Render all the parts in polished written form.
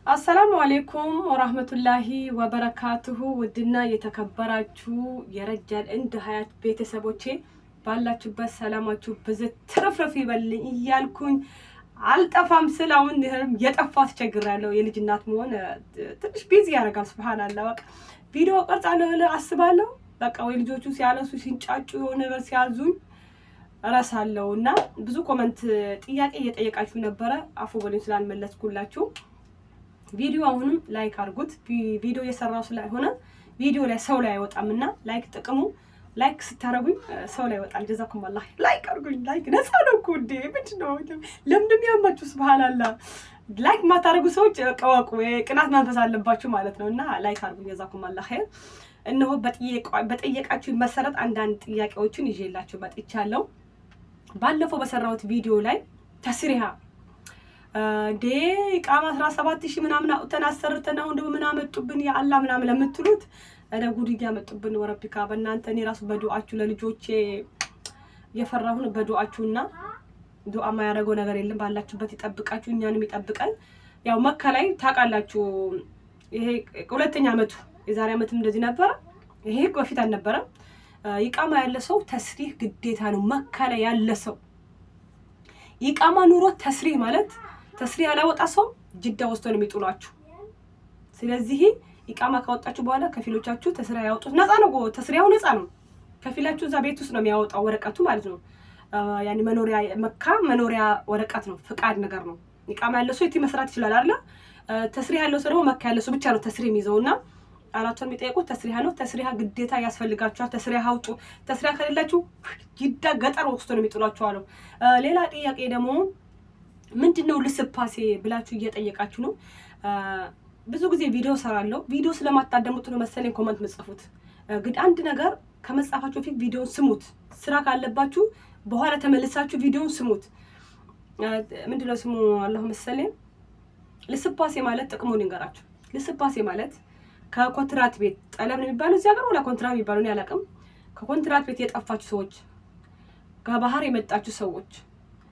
السلام عليكم ورحمة الله وبركاته። ውድና የተከበራችሁ የረጃል እንደ ሀያት ቤተሰቦቼ ባላችሁበት ሰላማችሁ ብዝት ትርፍርፍ ይበልኝ እያልኩኝ አልጠፋም ስል አሁን የጠፋ አስቸግራለሁ። የልጅ እናት መሆን ትንሽ busy ያደርጋል። سبحان الله በቃ ቪዲዮ ቀርጻለሁ አስባለሁ። በቃ ወይ ልጆቹ ሲያለሱ ሲንጫጩ የሆነ ነገር ሲያዙኝ እረሳለሁ። እና ብዙ comment ጥያቄ እየጠየቃችሁ ነበረ። አፉ በሉኝ ስላልመለስኩላችሁ። ቪዲዮ አሁንም like አድርጉት። ቪዲዮ እየሰራው ስላልሆነ ቪዲዮ ላይ ሰው ላይ አይወጣም እና like ጥቅሙ like ስታደርጉኝ ሰው ላይ ይወጣል። جزاكم الله like አድርጉኝ። Like ነፃ ነው እኮ እንዴ! ምንድን ነው ለምንድን ነው ያማችሁ? سبحان الله like የማታደርጉ ሰዎች እወቁ፣ የቅናት መንፈስ አለባችሁ ማለት ነው። እና like አድርጉኝ። جزاكم الله خير። እነሆ በጠየቃችሁ መሰረት አንዳንድ ጥያቄዎችን ይዤላችሁ መጥቻለሁ። ባለፈው በሰራሁት ቪዲዮ ላይ تصريح እንዴ إقامة 17,000 ምናምን አውጥተን አሰርተን አሁን ደግሞ ምን አመጡብን يا الله ምናምን ለምትሉት ኧረ ጉድ እያመጡብን وربك በእናንተ እኔ ራሱ በዱአችሁ ለልጆቼ እየፈራሁን በዱአችሁና ዱአ የማያደርገው ነገር የለም። ባላችሁበት ይጠብቃችሁ፣ እኛንም ይጠብቀን። ያው መካ ላይ ታውቃላችሁ፣ ይሄ ሁለተኛ አመቱ የዛሬ አመትም እንደዚህ ነበረ። ይሄ በፊት አልነበረም። إقامة ያለ ሰው تصريح ግዴታ ነው። መካ ላይ ያለ ሰው إقامة ኑሮ تصريح ማለት تصريح ያላወጣ ሰው ጅዳ ወስዶ ነው የሚጥሏችሁ። ስለዚህ إقامة ካወጣችሁ በኋላ ከፊሎቻችሁ تصريح ያወጡት ነፃ ነው። تصريح ው ነፃ ነው። ከፊላችሁ እዛ ቤት ውስጥ ነው የሚያወጣው ወረቀቱ ማለት ነው። ያኔ መኖሪያ መካ መኖሪያ ወረቀት ነው፣ ፍቃድ ነገር ነው። إقامة ያለ ሰው የት መስራት ይችላል አይደለ? تصريح ያለው ሰው ደግሞ መካ ያለ ሰው ብቻ ነው تصريح የሚይዘውና አራቱን የሚጠይቁት تصريح ነው። تصريح ግዴታ ያስፈልጋችኋል። تصريح አውጡ። تصريح ከሌላችሁ ጅዳ ገጠር ወስዶ ነው የሚጥሏችሁ አለው። ሌላ ጥያቄ ደግሞ ምንድን ነው laissez-passer ብላችሁ እየጠየቃችሁ ነው። ብዙ ጊዜ ቪዲዮ ሰራለሁ። ቪዲዮ ስለማታደምጡ ነው መሰለኝ comment ምጽፉት። ግን አንድ ነገር ከመጻፋችሁ በፊት ቪዲዮን ስሙት። ስራ ካለባችሁ በኋላ ተመልሳችሁ ቪዲዮን ስሙት። ምንድነው ስሙ አላሁ መሰለኝ laissez-passer ማለት ጥቅሙን ይንገራችሁ። laissez-passer ማለት ከኮንትራት ቤት طلب ነው የሚባለው እዚህ ሀገር ወላ ኮንትራት የሚባለው እኔ አላውቅም። ከኮንትራት ቤት የጠፋችሁ ሰዎች፣ ከባህር የመጣችሁ ሰዎች፣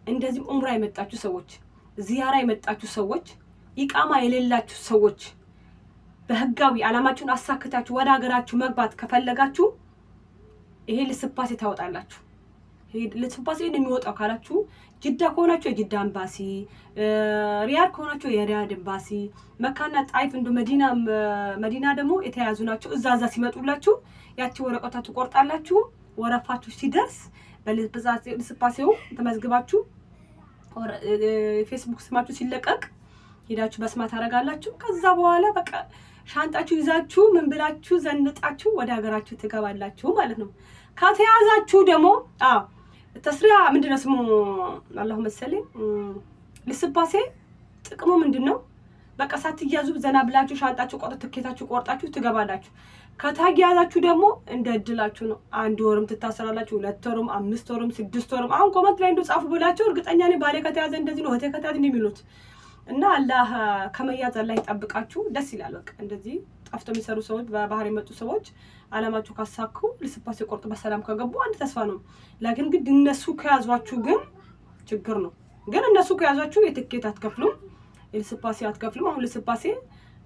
እንደዚህም ኡምራ የመጣችሁ ሰዎች፣ ዚያራ የመጣችሁ ሰዎች፣ إقامة የሌላችሁ ሰዎች በህጋዊ አላማችሁን አሳክታችሁ ወደ ሀገራችሁ መግባት ከፈለጋችሁ ይሄ laissez-passer ታወጣላችሁ። ይሄ laissez-passer የሚወጣው ካላችሁ ጅዳ ከሆናችሁ የጅዳ ኤምባሲ፣ ሪያድ ከሆናችሁ የሪያድ ኤምባሲ፣ መካና ጣይፍ እንደ መዲና መዲና ደግሞ የተያዙ ናቸው። እዛ እዛ ሲመጡላችሁ ያቺ ወረቀቷ ትቆርጣላችሁ። ወረፋችሁ ሲደርስ በ laissez-passer ው ተመዝግባችሁ ፌስቡክ ስማችሁ ሲለቀቅ ሄዳችሁ بصمة ታደርጋላችሁ። ከዛ በኋላ በቃ ሻንጣችሁ ይዛችሁ ምን ብላችሁ ዘንጣችሁ ወደ ሀገራችሁ ትገባላችሁ ማለት ነው። ከተያዛችሁ ደግሞ አዎ تصريح ምንድን ነው ስሙ አላሁ መሰለኝ laissez-passer ጥቅሙ ምንድን ነው? በቃ ሳትያዙ ዘና ብላችሁ ሻንጣችሁ ቆርጥ ትኬታችሁ ቆርጣችሁ ትገባላችሁ። ከተያዛችሁ ደግሞ እንደ እድላችሁ ነው። አንድ ወርም ትታሰራላችሁ፣ 2 ወርም፣ 5 ወርም፣ 6 ወርም። አሁን comment ላይ እንደው ጻፉ ብላችሁ እርግጠኛ ነኝ ባሌ ከተያዘ እንደዚህ ነው፣ እህቴ ከተያዘ እንዲህ የሚሉት እና አላህ ከመያዝ አላህ ይጠብቃችሁ። ደስ ይላል። በቃ እንደዚህ ጠፍቶ የሚሰሩ ሰዎች፣ በባህር የመጡ ሰዎች አላማችሁ ካሳኩ laissez-passer ቆርጡ በሰላም ከገቡ አንድ ተስፋ ነው። لكن ግን እነሱ ከያዟችሁ ግን ችግር ነው። ግን እነሱ ከያዟችሁ የትኬት አትከፍሉም፣ የ laissez-passer አትከፍሉም። አሁን laissez-passer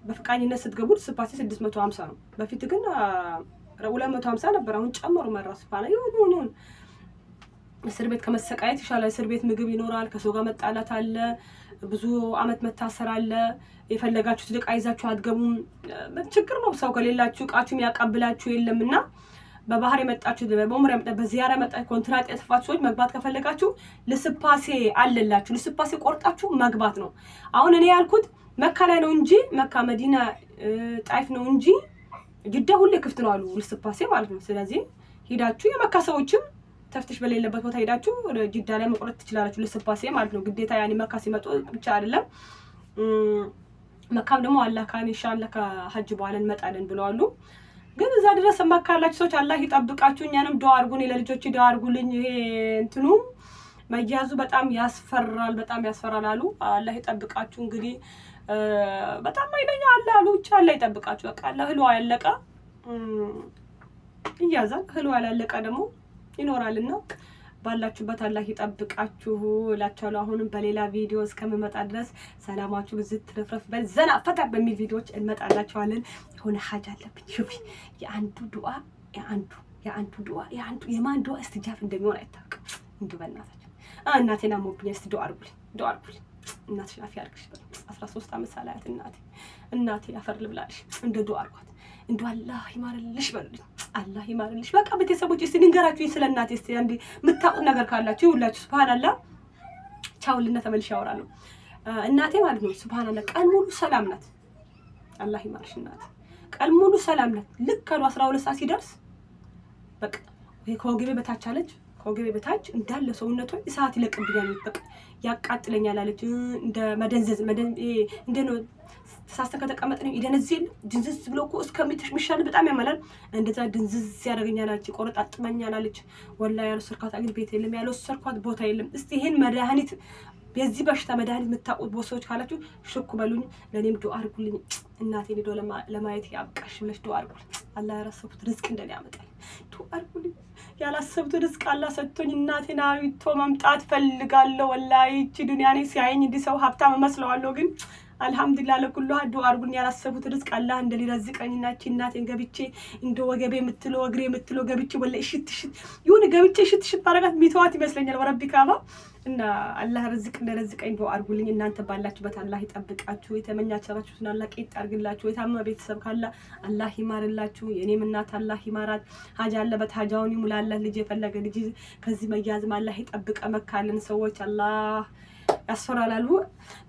በፈቃኝነት ስትገቡ laissez-passer 650 ነው። በፊት ግን 250 ነበር። አሁን ጨመሩ። መራ ስፋና ይሁን ይሁን ይሁን እስር ቤት ከመሰቃየት ይሻላል። እስር ቤት ምግብ ይኖራል፣ ከሰው ጋር መጣላት አለ፣ ብዙ አመት መታሰር አለ። የፈለጋችሁት ዕቃ ይዛችሁ አትገቡም። ችግር ነው። ሰው ከሌላችሁ እቃችሁ የሚያቀብላችሁ የለም እና በባህር የመጣችሁ በኡምራ የመጣችሁ በዚያራ የመጣችሁ ኮንትራት የጠፋችሁ ሰዎች መግባት ከፈለጋችሁ laissez-passer አለላችሁ። laissez-passer ቆርጣችሁ መግባት ነው። አሁን እኔ ያልኩት መካ ላይ ነው እንጂ መካ፣ መዲና፣ ጣይፍ ነው እንጂ ጅዳ ሁሌ ክፍት ነው አሉ laissez-passer ማለት ነው። ስለዚህ ሂዳችሁ የመካ ሰዎችም تفتيش በሌለበት ቦታ ሄዳችሁ ጅዳ ላይ መቁረጥ ትችላላችሁ። laissez-passer ማለት ነው። ግዴታ ያኔ መካ ሲመጡ ብቻ አይደለም። መካም ደግሞ አላህ ካለ إن شاء الله ከሀጅ በኋላ እንመጣለን ብለዋሉ። ግን እዛ ድረስ መካ ያላችሁ ሰዎች አላህ ይጠብቃችሁ። እኛንም ዱአ አድርጉን፣ ለልጆች ዱአ አድርጉልኝ። ይሄ እንትኑ መያዙ በጣም ያስፈራል፣ በጣም ያስፈራል አሉ። አላህ ይጠብቃችሁ። እንግዲህ በጣም ኃይለኛ አለ አሉ። ብቻ አላህ ይጠብቃችሁ። በቃ አላህ እህሏ ያለቀ ይያዛል፣ እህሏ ያላለቀ ደግሞ ይኖራልና ባላችሁበት አላህ ይጠብቃችሁ እላችኋለሁ። አሁንም በሌላ ቪዲዮ እስከምመጣ ድረስ ሰላማችሁ ብዝት ትርፍርፍ በዘና ፈታ በሚል ቪዲዮዎች እንመጣላችኋለን። የሆነ ሀጅ አለብኝ። شوفي የአንዱ ዱዓ የአንዱ ዱዓ የአንዱ የማን ዱዓ እስትጃብ እንደሚሆን አይታወቅም። እንዱ በእናታችሁ እናቴን አሞብኛል። እስቲ ዱዓ አድርጉልኝ፣ ዱዓ አድርጉልኝ። እናትሽን አፊ ያርግሽ። 13 ዓመት ሳላያት እናቴ እናቴ አፈር ልብላልሽ። እንደ ዱዓ አድርጓት። እንዱ አላህ ይማርልሽ በሉልኝ። አላህ ይማርልሽ። በቃ ቤተሰቦች እስቲ ንገራችሁ ስለ እናቴ እስቲ አንዴ የምታውቁት ነገር ካላችሁ ይውላችሁ። ሱብሃንአላህ ቻው ልና ተመልሼ አወራለሁ። እናቴ ማለት ነው ሱብሃንአላህ ቀን ሙሉ ሰላም ናት። አላህ ይማርሽ እናቴ ቀን ሙሉ ሰላም ናት። ልክ አሉ 12 ሰዓት ሲደርስ በቃ ከወገቤ በታች አለች። ከወገቤ በታች እንዳለ ሰውነቷ እሳት ይለቅብኛል፣ በቃ ያቃጥለኛል አለች። እንደ መደንዘዝ እንደ ነው ተሳስተን ከተቀመጥን ይደነዝ የለ ድንዝዝ ብሎ እኮ እስከሚሻል በጣም ያመላል። እንደዛ ድንዝዝ ያደርገኛል አለች፣ ቆረጣጥመኛል አለች። ወላ ያልወሰድኳት አግኝ ቤት የለም፣ ያልወሰድኳት ቦታ የለም። እስቲ ይሄን መድኃኒት የዚህ በሽታ መድኃኒት የምታውቁት ሰዎች ካላችሁ ሽኩ በሉኝ፣ ለእኔም ዱአ አድርጉልኝ። እናቴን ሄዶ ለማየት ያብቃሽ ብለሽ ዱአ አድርጉልኝ። አላህ ያላሰብኩት ርዝቅ እንደኔ ያመጣል። ዱአ አድርጉልኝ። ያላሰብኩት ርዝቅ አላህ ሰጥቶኝ እናቴን አይቶ መምጣት ፈልጋለሁ። ወላሂ ይቺ ዱንያ እኔ ሲያየኝ እንዲህ ሰው ሀብታም እመስለዋለሁ፣ ግን አልሐምዱሊላህ ለኩሉ ዱአ አድርጉልኝ። ያላሰብኩት ርዝቅ አላህ እንደሊረዝቀኝ እና እቺ እናቴን ገብቼ እንደ ወገቤ የምትለው እግሬ የምትለው ገብቼ ወላሂ እሽት እሽት ይሁን ገብቼ እሽት እሽት ባረጋት ሚተዋት ይመስለኛል። ወረቢ ካባ እና አላህ ርዝቅ እንደረዝቀኝ ዱአ አድርጉልኝ። እናንተ ባላችሁበት አላህ ይጠብቃችሁ። የተመኛችሁትን አላህ ቂጥ ያርግላችሁ። የታመመ ቤተሰብ ካለ አላህ ይማርላችሁ። የኔም እናት አላህ ይማራት። ሀጃ አለበት ሀጃውን ይሙላላት። ልጅ የፈለገ ልጅ ከዚህ መያዝም አላህ ይጠብቀ። መካልን ሰዎች አላህ ያስፈራላሉ።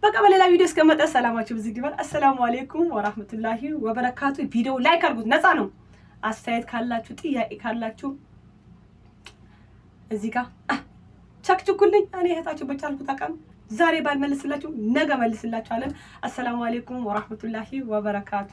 በቃ በሌላ ቪዲዮ እስከመጣ ሰላማችሁ ብዙ ይበል። አሰላሙ አሌይኩም ወራህመቱላሂ ወበረካቱ። ቪዲዮ like አድርጉት፣ ነፃ ነው። አስተያየት ካላችሁ ጥያቄ ካላችሁ እዚህ ጋር ቸክችኩልኝ። እኔ እህታችሁ በቻልኩት አቅም ዛሬ ባልመልስላችሁ ነገ መልስላችኋለን። አሰላሙ አሌይኩም ወራህመቱላሂ ወበረካቱ።